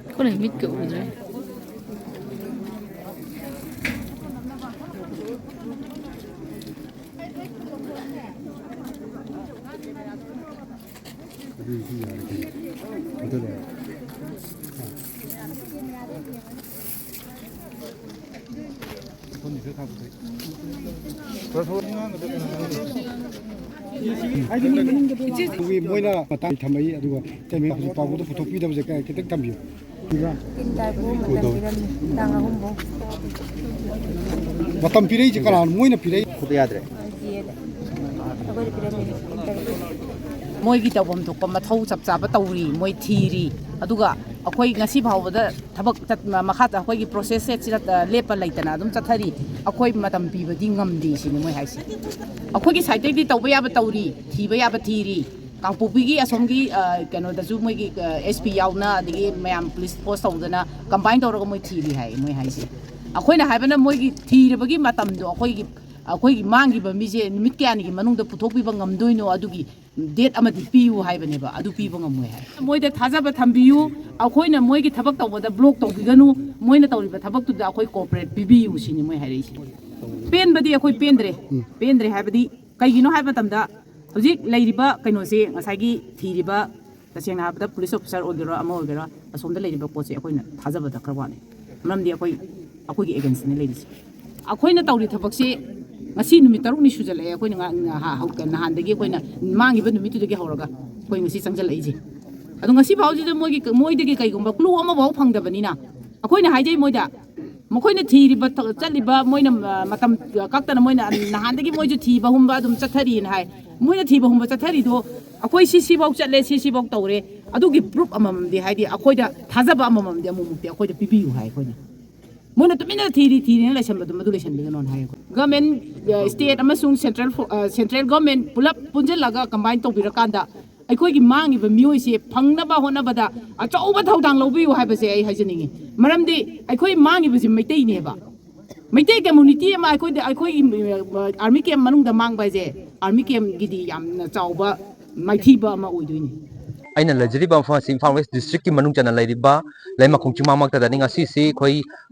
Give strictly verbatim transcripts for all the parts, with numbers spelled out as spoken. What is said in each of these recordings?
ꯑꯩꯈꯣꯏꯅ ꯃꯤꯠꯀ ꯎꯗ꯭ꯔꯦ꯫ ꯃꯣꯏꯅ ꯃꯇꯥꯡ ꯊꯝꯃꯛꯏ, ꯑꯗꯨꯒ ꯇꯥꯏꯃꯤꯡ ꯍꯧꯖꯤꯛ ꯐꯥꯎꯕꯗ ꯄꯨꯊꯣꯛꯄꯤꯗꯕꯁꯦ ꯈꯤꯇꯪ ꯊꯝꯕꯤꯌꯨ꯫ ꯇꯤꯟ ꯇꯥꯏꯕꯨ ꯃꯇꯝ ꯄꯤꯔꯝꯃꯤ, ꯇꯥꯡ ꯑꯍꯨꯝ ꯐꯥꯎ꯫ ꯃꯇꯝ ꯄꯤꯔꯛꯏꯁꯦ ꯀꯅꯥꯅꯣ? ꯃꯣꯏꯅ ꯄꯤꯔꯛꯏ꯫ ꯈꯨꯗ ꯌꯥꯗ꯭ꯔꯦ꯫ ꯑꯩꯈꯣꯏꯗ ꯄꯤꯔꯝꯃꯤ꯫ ꯃꯣꯏꯒꯤ ꯇꯧꯐꯝ ꯊꯣꯛꯄ ꯃꯊꯧ ꯆꯞ ꯆꯥꯕ ꯇꯧꯔꯤ, ꯃꯣꯏ ꯊꯤꯔꯤ꯫ ꯑꯗꯨꯒ ꯑꯩꯈꯣꯏ ꯉꯁꯤ ꯐꯥꯎꯕꯗ ꯊꯕꯛ ꯆꯠ-, ꯃꯈꯥ ꯑꯩꯈꯣꯏꯒꯤ ꯄ꯭ꯔꯣꯁꯦꯁꯁꯦ ꯁꯤꯗ, ꯑ, ꯂꯦꯞꯄ ꯂꯩꯇꯅ ꯑꯗꯨꯝ ꯆꯠꯊꯔꯤ꯫ ꯑꯩꯈꯣꯏ ꯃꯇꯝ ꯄꯤꯕꯗꯤ ꯉꯝꯗꯦ ꯁꯤꯅꯤ ꯃꯣꯏ ꯍꯥꯏꯁꯦ꯫ ꯑꯩꯈꯣꯏꯒꯤ ꯁꯥꯏꯠꯇꯒꯤꯗꯤ ꯇꯧꯕ ꯌꯥꯕ ꯇꯧꯔꯤ, ꯊꯤꯕ ꯌꯥꯕ ꯊꯤꯔꯤ꯫ ꯀꯥꯡꯄꯣꯛꯄꯤꯒꯤ ꯑꯁꯣꯝꯒꯤ, ꯑ, ꯀꯩꯅꯣꯗꯁꯨ ꯃꯣꯏꯒꯤ, ꯑ, ꯑꯦꯁ ꯄꯤ ꯌꯥꯎꯅ, ꯑꯗꯒꯤ ꯃꯌꯥꯝ ꯄꯨꯂꯤꯁ ꯐꯣꯔꯁ ꯇꯧꯗꯅ ꯀꯝꯕꯥꯏꯟ ꯇꯧꯔꯒ ꯃꯣꯏ ꯊꯤꯔꯤ ꯍꯥꯏ ꯃꯣꯏ ꯍꯥꯏꯁꯦ꯫ ꯑꯩꯈꯣꯏꯅ ꯍꯥꯏꯕꯅ ꯃꯣꯏꯒꯤ ꯊꯤꯔꯕꯒꯤ ꯃꯇꯝꯗꯣ ꯑꯩꯈꯣꯏꯒꯤ, ꯑꯩꯈꯣꯏꯒꯤ ꯃꯥꯡꯈꯤꯕ ꯃꯤꯁꯦ ꯅꯨꯃꯤꯠ ꯀꯌꯥꯅꯤꯒꯤ ꯃꯅꯨꯡꯗ ꯄꯨꯊꯣꯛꯄꯤꯕ ꯉꯝꯗꯣꯏꯅꯣ, ꯑꯗꯨꯒꯤ ꯗꯦꯠ ꯑꯃꯗꯤ ꯄꯤꯌꯨ ꯍꯥꯏꯕꯅꯦꯕ, ꯑꯗꯨ ꯄꯤꯕ ꯉꯝꯃꯣꯏ ꯍꯥꯏ꯫ ꯃꯣꯏꯗ ꯊꯥꯖꯕ ꯊꯝꯕꯤꯌꯨ, ꯑꯩꯈꯣꯏꯅ ꯃꯣꯏꯒꯤ ꯊꯕꯛ ꯇꯧꯕꯗ ꯕ꯭ꯂꯣꯛ ꯇꯧꯕꯤꯒꯅꯨ, ꯃꯣꯏꯅ ꯇꯧꯔꯤꯕ ꯊꯕꯛꯇꯨꯗ ꯑꯩꯈꯣꯏ ꯀꯣꯑꯣꯄꯔꯦꯠ ꯄꯤꯕꯤꯌꯨ ꯁꯤꯅꯤ ꯃꯣꯏ ꯍꯥꯏꯔꯛꯏꯁꯦ꯫ ꯄꯦꯟꯕꯗꯤ ꯑꯩꯈꯣꯏ ꯄꯦꯟꯗ꯭ꯔꯦ, ꯎꯝ꯫ ꯄꯦꯟꯗ꯭ꯔꯦ ꯍꯥꯏꯕꯗꯤ ꯀꯩꯒꯤꯅꯣ ꯍꯥꯏꯕ ꯃꯇꯝꯗ ꯍꯧꯖꯤꯛ ꯂꯩꯔꯤꯕ ꯀꯩꯅꯣꯁꯦ, ꯉꯁꯥꯏꯒꯤ ꯊꯤꯔꯤꯕ, ꯇꯁꯦꯡꯅ ꯍꯥꯏꯔꯕꯗ ꯄꯨꯂꯤꯁ ꯑꯣꯐꯤꯁꯥꯔ ꯑꯣꯏꯒꯦꯔꯥ ꯑꯃ ꯑꯣꯏꯒꯦꯔꯥ, ꯑꯁꯣꯝꯗ ꯂꯩꯔꯤꯕ ꯄꯣꯠꯁꯦ ꯑꯩꯈꯣꯏꯅ ꯊꯥꯖꯕ ꯗꯔꯀꯥꯔ ꯋꯥꯠꯂꯤ꯫ ꯃꯔꯝꯗꯤ ꯑꯩꯈꯣꯏ, ꯑꯩꯈꯣꯏꯒꯤ ꯑꯦꯒꯦꯟꯁꯇꯅꯤ ꯂꯩꯔꯤꯁꯦ꯫ ꯑꯩꯈꯣꯏꯅ ꯇꯧꯔꯤ ꯊꯕꯛꯁꯤ ꯉꯁꯤ ꯅꯨꯃꯤꯠ ꯇꯔꯨꯛꯅꯤ ꯁꯨꯖꯜꯂꯛꯑꯦ꯫ ꯑꯩꯈꯣꯏꯅ ꯉ-, ꯉ-, ꯍ-, ꯍꯧ-, ꯅꯍꯥꯟꯗꯒꯤ ꯑꯩꯈꯣꯏꯅ ꯃꯥꯡꯈꯤꯕ ꯅꯨꯃꯤꯠꯇꯨꯗꯒꯤ ꯍꯧꯔꯒ ꯑꯩꯈꯣꯏ ꯉꯁꯤ ꯆꯪꯁꯤꯜꯂꯛꯏꯁꯦ꯫ ꯑꯗꯣ ꯉꯁꯤ ꯐꯥꯎꯁꯤꯗ ꯃꯣꯏꯒꯤ, ꯃꯣꯏꯗꯒꯤ ꯀꯩꯒꯨꯝꯕ ꯀ꯭ꯂꯨ ꯑꯃꯐꯥꯎ ꯐꯪꯗꯕꯅꯤꯅ ꯑꯩꯈꯣꯏꯅ ꯍꯥꯏꯖꯩ ꯃꯣꯏꯗ, ꯃꯈꯣꯏꯅ ꯊꯤꯔꯤꯕ ꯊ-, ꯆꯠꯂꯤꯕ ꯃꯣꯏꯅ, ꯑ, ꯃꯇꯝ ꯀꯛꯇꯅ ꯃꯣꯏꯅ ꯅꯍꯥꯟꯗꯒꯤ ꯃꯣꯏꯁꯨ ꯊꯤꯕ ꯍꯨꯝꯕ ꯑꯗꯨꯝ ꯆꯠꯊꯔꯤꯅ ꯍꯥꯏ꯫ ꯃꯣꯏꯅ ꯊꯤꯕ ꯍꯨꯝꯕ ꯆꯠꯊꯔꯤꯗꯣ ꯑꯩꯈꯣꯏ ꯁꯤ ꯁꯤꯐꯥꯎ ꯆꯠꯂꯦ, ꯁꯤ ꯁꯤꯐꯥꯎ ꯇꯧꯔꯦ, ꯑꯗꯨꯒꯤ ꯄ꯭ꯔꯨꯞ ꯑꯃꯃꯝꯗꯤ, ꯍꯥꯏꯗꯤ ꯑꯩꯈꯣꯏꯗ ꯊꯥꯖꯕ ꯑꯃꯃꯝꯗꯤ ꯑꯃꯨꯛꯃꯨꯛꯇꯤ ꯑꯩꯈꯣꯏꯗ ꯄꯤꯕꯤꯌꯨ ꯍꯥꯏ ꯑꯩꯈꯣꯏꯅ꯫ ꯃꯣꯏꯅ ꯇꯨꯃꯤꯟꯅ ꯊꯤꯔꯤ ꯊꯤꯔꯤꯅ ꯂꯩꯁꯟꯕꯗꯣ ꯃꯗꯨ ꯂꯩꯁꯟꯕꯤꯒꯅꯣꯅ ꯍꯥꯏ ꯑꯩꯈꯣꯏ꯫ ꯒꯚꯔꯟꯃꯦꯟ, ꯑ, ꯁ꯭ꯇꯦꯠ ꯑꯃꯁꯨꯡ ꯁꯦꯟꯇ꯭ꯔꯦꯜ ꯐꯣ-, ꯑ, ꯁꯦꯟꯇ꯭ꯔꯦꯜ ꯒꯚꯔꯟꯃꯦꯟ ꯄꯨꯂꯞ ꯄꯨꯟꯁꯤꯜꯂꯒ ꯀꯝꯕꯥꯏꯟ ꯇꯧꯕꯤꯔꯀꯥꯟꯗ ꯑꯩꯈꯣꯏꯒꯤ ꯃꯥꯡꯉꯤꯕ ꯃꯤꯑꯣꯏꯁꯦ ꯐꯪꯅꯕ ꯍꯣꯠꯅꯕꯗ ꯑꯆꯧꯕ ꯊꯧꯗꯥꯡ ꯂꯧꯕꯤꯌꯨ ꯍꯥꯏꯕꯁꯦ ꯑꯩ ꯍꯥꯏꯖꯅꯤꯡꯉꯤ꯫ ꯃꯔꯝꯗꯤ ꯑꯩꯈꯣꯏ ꯃꯥꯡꯉꯤꯕꯁꯤ ꯃꯩꯇꯩꯅꯦꯕ꯫ ꯃꯩꯇꯩ ꯀꯝꯃ꯭ꯌꯨꯅꯤꯇꯤ ꯑꯃ ꯑꯩꯈꯣꯏꯗ, ꯑꯩꯈꯣꯏꯒꯤ ꯑꯥꯔꯃꯤ ꯀꯦꯝ ꯃꯅꯨꯡꯗ ꯃꯥꯡꯕ ꯍꯥꯏꯁꯦ ꯑꯥꯔꯃꯤ ꯀꯦꯝꯒꯤꯗꯤ ꯌꯥꯝꯅ ꯆꯥꯎꯕ ꯃꯥꯏꯊꯤꯕ ꯑꯃ ꯑꯣꯏꯗꯣꯏꯅꯤ꯫ ꯑꯩꯅ ꯂꯩꯖꯔꯤꯕ ꯃꯐꯝ ꯑꯁꯤ ꯏꯝꯐꯥꯜ ꯋꯦꯁ ꯗꯤꯁꯇ꯭ꯔꯤꯛꯀꯤ ꯃꯅꯨꯡ ꯆꯟꯅ ꯂꯩꯔꯤꯕ ꯂꯩꯃꯈꯣꯡ ꯆꯤꯡꯃꯥꯡꯃꯛꯇꯗꯅꯤ꯫ ꯉꯁꯤꯁꯤ ꯑꯩꯈꯣꯏ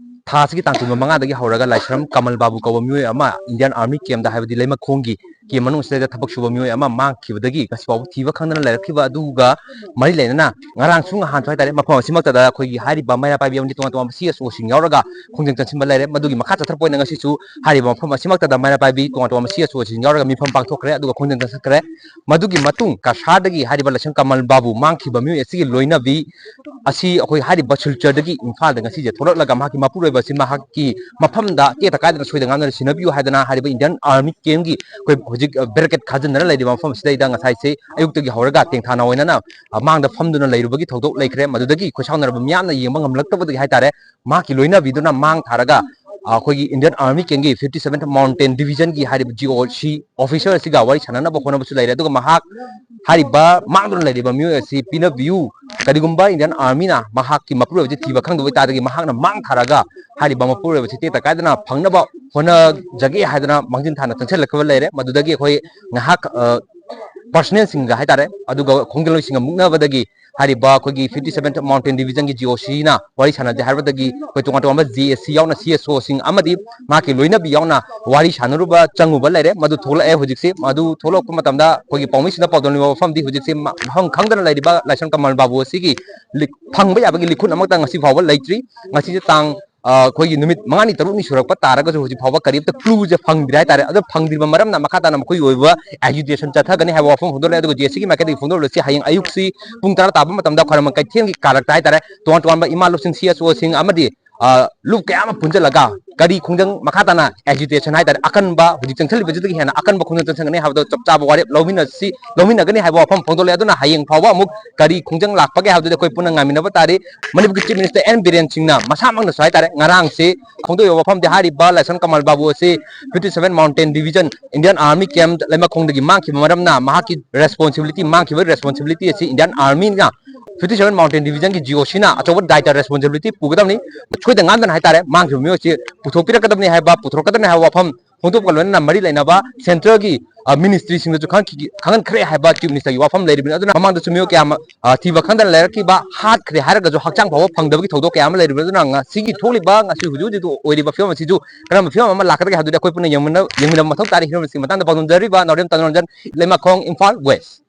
ꯊꯥ ꯑꯁꯤꯒꯤ ꯇꯥꯡ ꯀꯨꯟꯃꯉꯥꯗꯒꯤ ꯍꯧꯔꯒ ꯂꯥꯏꯁ꯭ꯔꯝ ꯀꯃꯜ ꯕꯥꯕꯨ ꯀꯧꯕ ꯃꯤꯑꯣꯏ ꯑꯃ ꯏꯟꯗꯤꯌꯥꯟ ꯑꯥꯔꯃꯤ ꯀꯦꯝꯗ, ꯍꯥꯏꯕꯗꯤ ꯂꯩꯃꯈꯣꯡꯒꯤ ꯀꯦꯝ ꯃꯅꯨꯡ ꯑꯁꯤꯗ ꯊꯕꯛ ꯁꯨꯕ ꯃꯤꯑꯣꯏ ꯑꯃ ꯃꯥꯡꯈꯤꯕꯗꯒꯤ ꯉꯁꯤ ꯐꯥꯎꯕ ꯊꯤꯕ ꯈꯪꯗꯅ ꯂꯩꯔꯛꯈꯤꯕ ꯑꯗꯨꯒ ꯃꯔꯤ ꯂꯩꯅꯅ ꯉꯔꯥꯡꯁꯨ ꯅꯍꯥꯟꯁꯨ ꯍꯥꯏꯇꯥꯔꯦ, ꯃꯐꯝ ꯑꯁꯤꯃꯛꯇꯗ ꯑꯩꯈꯣꯏꯒꯤ ꯍꯥꯏꯔꯤꯕ ꯃꯩꯔꯥ ꯄꯥꯏꯕꯤ ꯑꯃꯗꯤ ꯇꯣꯉꯥꯟ ꯇꯣꯉꯥꯟꯕ ꯁꯤ ꯑꯦꯁ ꯑꯣꯁꯤꯡ ꯌꯥꯎꯔꯒ ꯈꯣꯡꯖꯪ ꯆꯪꯁꯤꯟꯕ ꯂꯩꯔꯦ꯫ ꯃꯗꯨꯒꯤ ꯃꯈꯥ ꯆꯠꯊꯔꯛꯄ ꯑꯣꯏꯅ ꯉꯁꯤꯁꯨ ꯍꯥꯏꯔꯤꯕ ꯃꯐꯝ ꯑꯁꯤꯃꯛꯇꯗ ꯃꯩꯔꯥ ꯄꯥꯏꯕꯤ ꯇꯣꯉꯥꯟ ꯇꯣꯉꯥꯟꯕ ꯁꯤ ꯑꯦꯁ ꯑꯣꯁꯤꯡ ꯌꯥꯎꯔꯒ ꯃꯤꯐꯝ ꯄꯥꯡꯊꯣꯛꯈ꯭ꯔꯦ, ꯑꯗꯨꯒ ꯈꯣꯡꯖꯪ ꯆꯪꯁꯤꯟꯈ꯭ꯔꯦ꯫ ꯃꯗꯨꯒꯤ ꯃꯇꯨꯡ ꯀꯁꯥꯔꯗꯒꯤ ꯍꯥꯏꯔꯤꯕ ꯂꯥꯏꯁ꯭ꯔꯝ ꯀꯃꯜ ꯕꯥꯕꯨ ꯃꯥꯡꯈꯤꯕ ꯃꯤꯑꯣꯏ ꯑꯁꯤꯒꯤ ꯂꯣꯏꯅꯕꯤ ꯑꯁꯤ ꯑꯩꯈꯣꯏ ꯍꯥꯏꯔꯤꯕ ꯁꯤꯜꯆꯔꯗꯒꯤ ꯏꯝꯐꯥꯜꯗ ꯉꯁꯤꯁꯦ ꯊꯣꯛꯂꯛꯂꯒ ꯃꯍꯥꯛꯀꯤ ꯃꯄꯨꯔꯣꯏꯕ ꯑꯁꯤ ꯃꯍꯥꯛꯀꯤ ꯃꯐꯝꯗ ꯇꯦꯛꯇ ꯀꯥꯏꯗꯅ ꯁꯣꯏꯗ ꯉꯥꯝꯗꯅ ꯁꯤꯟꯅꯕꯤꯌꯨ ꯍꯥꯏꯗꯅ ꯍꯥꯏꯔꯤꯕ ꯏꯟꯗꯤꯌꯥꯟ ꯑꯥꯔꯃꯤ ꯀꯦꯝꯒꯤ ꯑꯩꯈꯣꯏ ꯍꯧꯖꯤꯛ, ꯑ, ꯕꯦꯔꯤꯀꯦꯠ ꯈꯥꯖꯤꯟꯗꯅ ꯂꯩꯔꯤꯕ ꯃꯐꯝ ꯑꯁꯤꯗꯩꯗ ꯉꯁꯥꯏꯁꯦ ꯑꯌꯨꯛꯇꯒꯤ ꯍꯧꯔꯒ ꯇꯦꯡꯊꯥꯅ ꯑꯣꯏꯅꯅ, ꯑ, ꯃꯥꯡꯗ ꯐꯝꯗꯨꯅ ꯂꯩꯔꯨꯕꯒꯤ ꯊꯧꯗꯣꯛ ꯂꯩꯈ꯭ꯔꯦ꯫ ꯃꯗꯨꯗꯒꯤ ꯈꯣꯏꯁꯥꯎꯅꯔꯕ ꯃꯤꯌꯥꯝꯅ ꯌꯦꯡꯕ ꯉꯝꯂꯛꯇꯕꯗꯒꯤ ꯍꯥꯏꯇꯥꯔꯦ, ꯃꯍꯥꯛꯀꯤ ꯂꯣꯏꯅꯕꯤꯗꯨꯅ ꯃꯥꯡ ꯊꯥꯔꯒ, ꯑ, ꯑꯩꯈꯣꯏꯒꯤ ꯏꯟꯗꯤꯌꯥꯟ ꯑꯥꯔꯃꯤ ꯀꯦꯝꯒꯤ fifty seventh Mountain Division ꯒꯤ ꯍꯥꯏꯔꯤꯕ ꯖꯤ ꯑꯣ ꯁꯤ ꯑꯣꯐꯤꯁꯔ ꯑꯁꯤꯒ ꯋꯥꯔꯤ ꯁꯥꯟꯅꯅꯕ ꯍꯣꯠꯅꯕꯁꯨ ꯂꯩꯔꯦ꯫ ꯑꯗꯨꯒ ꯃꯍꯥꯛ ꯍꯥꯏꯔꯤꯕ ꯃꯥꯡꯗꯨꯅ ꯂꯩꯔꯤꯕ ꯃꯤꯑꯣꯏ ꯑꯁꯤ ꯄꯤꯅꯕꯤꯌꯨ, ꯀꯔꯤꯒꯨꯝꯕ ꯏꯟꯗꯤꯌꯥꯟ ꯑꯥꯔꯃꯤꯅ ꯃꯍꯥꯛꯀꯤ ꯃꯄꯨꯔꯣꯏꯕꯁꯤ ꯊꯤꯕ ꯈꯪꯗꯕ ꯑꯣꯏꯇꯥꯔꯗꯤ ꯃꯍꯥꯛꯅ ꯃꯥꯡ ꯊꯥꯔꯒ ꯍꯥꯏꯔꯤꯕ ꯃꯄꯨꯔꯣꯏꯕꯁꯤ ꯇꯦꯛꯇ ꯀꯥꯏꯗꯅ ꯐꯪꯅꯕ ꯍꯣꯠꯅꯖꯒꯦ ꯍꯥꯏꯗꯅ ꯃꯥꯡꯖꯤꯟ ꯊꯥꯅ ꯆꯪꯁꯤꯜꯂꯛꯄ ꯂꯩꯔꯦ꯫ ꯃꯗꯨꯗꯒꯤ ꯑꯩꯈꯣꯏ ꯉꯥꯏꯍꯥꯛ, ꯑ, ꯄꯔꯁꯅꯦꯜꯁꯤꯡꯒ ꯍꯥꯏꯇꯥꯔꯦ, ꯑꯗꯨꯒ ꯈꯣꯡꯖꯪꯂꯣꯏꯁꯤꯡꯒ ꯃꯨꯛꯅꯕꯗꯒꯤ ꯍꯥꯏꯔꯤꯕ ꯑꯩꯈꯣꯏꯒꯤ fifty seventh Mountain Division ꯒꯤ ꯖꯤ ꯑꯣ ꯁꯤꯅ ꯋꯥꯔꯤ ꯁꯥꯟꯅꯖꯦ ꯍꯥꯏꯕꯗꯒꯤ ꯑꯩꯈꯣꯏ ꯇꯣꯉꯥꯟ ꯇꯣꯉꯥꯟꯕ ꯖꯤ ꯑꯦꯁ ꯁꯤ ꯌꯥꯎꯅ ꯁꯤ ꯑꯦꯁ ꯑꯣꯁꯤꯡ ꯑꯃꯗꯤ ꯃꯍꯥꯛꯀꯤ ꯂꯣꯏꯅꯕꯤ ꯌꯥꯎꯅ ꯋꯥꯔꯤ ꯁꯥꯟꯅꯔꯨꯕ ꯆꯪꯉꯨꯕ ꯂꯩꯔꯦ꯫ ꯃꯗꯨ ꯊꯣꯛꯂꯛꯑꯦ ꯍꯧꯖꯤꯛꯁꯤ꯫ ꯃꯗꯨ ꯊꯣꯛꯂꯛꯄ ꯃꯇꯝꯗ ꯑꯩꯈꯣꯏꯒꯤ ꯄꯥꯎꯃꯤꯁꯤꯡꯅ ꯄꯥꯎꯗꯝꯂꯤꯕ ꯃꯐꯝꯗꯤ ꯍꯧꯖꯤꯛꯁꯤ ꯃ-, ꯃꯐꯝ ꯈꯪꯗꯅ ꯂꯩꯔꯤꯕ ꯂꯥꯏꯁ꯭ꯔꯝ ꯀꯃꯜ ꯕꯥꯕꯨ ꯑꯁꯤꯒꯤ ꯂꯤꯛ-, ꯐꯪꯕ ꯌꯥꯕꯒꯤ ꯂꯤꯈꯨꯠ ꯑꯃꯠꯇ ꯉꯁꯤ ꯐꯥꯎꯕ ꯂꯩꯇ꯭ꯔꯤ꯫ ꯉꯁꯤꯁꯦ ꯇꯥꯡ, ꯑ, ꯑꯩꯈꯣꯏꯒꯤ ꯅꯨꯃꯤꯠ ꯃꯉꯥꯅꯤ ꯇꯔꯨꯛꯅꯤ ꯁꯨꯔꯛꯄ ꯇꯥꯔꯒꯁꯨ ꯍꯧꯖꯤꯛ ꯐꯥꯎꯕ ꯀꯔꯤꯝꯇ ꯀ꯭ꯂꯨꯁꯦ ꯐꯪꯗ꯭ꯔꯤ ꯍꯥꯏꯇꯥꯔꯦ꯫ ꯑꯗꯣ ꯐꯪꯗ꯭ꯔꯤꯕ ꯃꯔꯝꯅ ꯃꯈꯥ ꯇꯥꯅ ꯃꯈꯣꯏꯒꯤ ꯑꯣꯏꯕ ꯑꯦꯖꯤꯇꯦꯁꯟ ꯆꯠꯊꯒꯅꯤ ꯍꯥꯏꯕ ꯋꯥꯐꯝ ꯐꯣꯡꯗꯣꯛꯂꯦ꯫ ꯑꯗꯨꯒ ꯖꯤ ꯑꯦꯁ ꯁꯤꯒꯤ ꯃꯥꯏꯀꯩꯗꯒꯤ ꯐꯣꯡꯗꯣꯔꯛꯂꯤꯁꯤ ꯍꯌꯦꯡ ꯑꯌꯨꯛꯁꯤ ꯄꯨꯡ ꯇꯔꯥ ꯇꯥꯕ ꯃꯇꯝꯗ ꯈ꯭ꯋꯥꯏꯔꯝꯕꯟ ꯀꯩꯊꯦꯜꯒꯤ ꯀꯥꯔꯛꯇ ꯍꯥꯏꯇꯥꯔꯦ, ꯇꯣꯉꯥꯟ ꯇꯣꯉꯥꯟꯕ ꯏꯃꯥ ꯂꯧꯁꯤꯡ ꯁꯤ ꯑꯦꯁ ꯑꯣꯁꯤꯡ ꯑꯃꯗꯤ, ꯑ, ꯂꯨꯞ ꯀꯌꯥ ꯑꯃ ꯄꯨꯟꯁꯤꯜꯂꯒ ꯀꯔꯤ ꯈꯣꯡꯖꯪ ꯃꯈꯥ ꯇꯥꯅ ꯑꯦꯖꯤꯇꯦꯁꯟ ꯍꯥꯏꯇꯥꯔꯦ, ꯑꯀꯟꯕ, ꯍꯧꯖꯤꯛ ꯆꯪꯁꯤꯜꯂꯤꯕꯁꯤꯗꯒꯤ ꯍꯦꯟꯅ ꯑꯀꯟꯕ ꯈꯣꯡꯖꯪ ꯆꯪꯁꯤꯟꯒꯅꯤ ꯍꯥꯏꯕꯗꯣ ꯆꯞ ꯆꯥꯕ ꯋꯥꯔꯦꯞ ꯂꯧꯃꯤꯟꯅꯁꯤ, ꯂꯧꯃꯤꯟꯅꯒꯅꯤ ꯍꯥꯏꯕ ꯋꯥꯐꯝ ꯐꯣꯡꯗꯣꯛꯂꯦ꯫ ꯑꯗꯨꯅ ꯍꯌꯦꯡ ꯐꯥꯎꯕ ꯑꯃꯨꯛ ꯀꯔꯤ ꯈꯣꯡꯖꯪ ꯂꯥꯛꯄꯒꯦ ꯍꯥꯏꯕꯗꯨꯗꯤ ꯑꯩꯈꯣꯏ ꯄꯨꯟꯅ ꯉꯥꯏꯃꯤꯟꯅꯕ ꯇꯥꯔꯤ꯫ ꯃꯅꯤꯄꯨꯔꯒꯤ Chief Minister ꯑꯦꯟ ꯕꯤꯔꯦꯟ ꯁꯤꯡꯅ ꯃꯁꯥꯃꯛꯅꯁꯨ ꯍꯥꯏꯇꯥꯔꯦ, ꯉꯔꯥꯡꯁꯦ ꯐꯣꯡꯗꯣꯛꯏꯕ ꯋꯥꯐꯝꯗꯤ ꯍꯥꯏꯔꯤꯕ ꯂꯥꯏꯁ꯭ꯔꯝ ꯀꯃꯜ ꯕꯥꯕꯨ ꯑꯁꯤ fifty seven Mountain Division Indian Army camp ꯂꯩꯃꯈꯣꯡꯗꯒꯤ ꯃꯥꯡꯈꯤꯕ ꯃꯔꯝꯅ ꯃꯍꯥꯛꯀꯤ responsibility, ꯃꯥꯡꯈꯤꯕ responsibility ꯑꯁꯤ Indian Army ꯅ fifty seven Mountain Division ꯒꯤ G O C ꯅ ꯑꯆꯧꯕ ꯗꯥꯏꯇ responsibility ꯄꯨꯒꯗꯕꯅꯤ꯫ ꯁꯣꯏꯗ ꯉꯥꯝꯗꯅ ꯍꯥꯏꯇꯥꯔꯦ, ꯃꯥꯡꯈꯤꯕ ꯃꯤꯑꯣꯏ ꯑꯁꯤ ꯄꯨꯊꯣꯛꯄꯤꯔꯛꯀꯗꯕꯅꯤ ꯍꯥꯏꯕ, ꯄꯨꯊꯣꯔꯛꯀꯗꯕꯅꯤ ꯍꯥꯏꯕ ꯋꯥꯐꯝ ꯐꯣꯡꯗꯣꯛꯄꯒ ꯂꯣꯏꯅꯅ ꯃꯔꯤ ꯂꯩꯅꯕ central ꯒꯤ, ꯑ, ministry ꯁꯤꯡꯗꯁꯨ ꯈꯪꯍꯟꯈꯤ-, ꯈꯪꯍꯟꯈ꯭ꯔꯦ ꯍꯥꯏꯕ Chief Minister ꯒꯤ ꯋꯥꯐꯝ ꯂꯩꯔꯤꯕꯅꯤ꯫ ꯑꯗꯨꯅ ꯃꯃꯥꯡꯗꯁꯨ ꯃꯤꯑꯣꯏ ꯀꯌꯥ ꯑꯃ, ꯑ, ꯊꯤꯕ ꯈꯪꯗꯅ ꯂꯩꯔꯛꯈꯤꯕ, ꯍꯥꯠꯈ꯭ꯔꯦ ꯍꯥꯏꯔꯒꯁꯨ ꯍꯛꯆꯥꯡ ꯐꯥꯎꯕ ꯐꯪꯗꯕꯒꯤ ꯊꯧꯗꯣꯛ ꯀꯌꯥ ꯑꯃ ꯂꯩꯔꯤꯕꯅꯤ꯫ ꯑꯗꯨꯅ ꯉꯁꯤꯒꯤ ꯊꯣꯛꯂꯤꯕ, ꯉꯁꯤ ꯍꯧꯖꯤꯛ ꯍꯧꯖꯤꯛ ꯑꯣꯏꯔꯤꯕ ꯐꯤꯕꯝ ꯑꯁꯤꯁꯨ ꯀꯔꯝꯕ ꯐꯤꯕꯝ ꯑꯃ ꯂꯥꯛꯀꯗꯒꯦ ꯍꯥꯏꯕꯗꯨꯗꯤ ꯑꯩꯈꯣꯏ ꯄꯨꯟꯅ ꯌꯦꯡꯃꯤꯟꯅ-, ꯌꯦꯡꯃꯤꯟꯅꯕ ꯃꯊꯧ ꯇꯥꯔꯤ꯫ ꯍꯤꯔꯝꯁꯤꯡꯒꯤ ꯃꯇꯥꯡꯗ ꯄꯥꯎꯗꯝꯖꯔꯤꯕ ꯅꯥꯎꯔꯦꯝ ꯇꯅꯣꯔꯟꯖꯟ, ꯂꯩꯃꯈꯣꯡ, ꯏꯝꯐꯥꯜ West꯫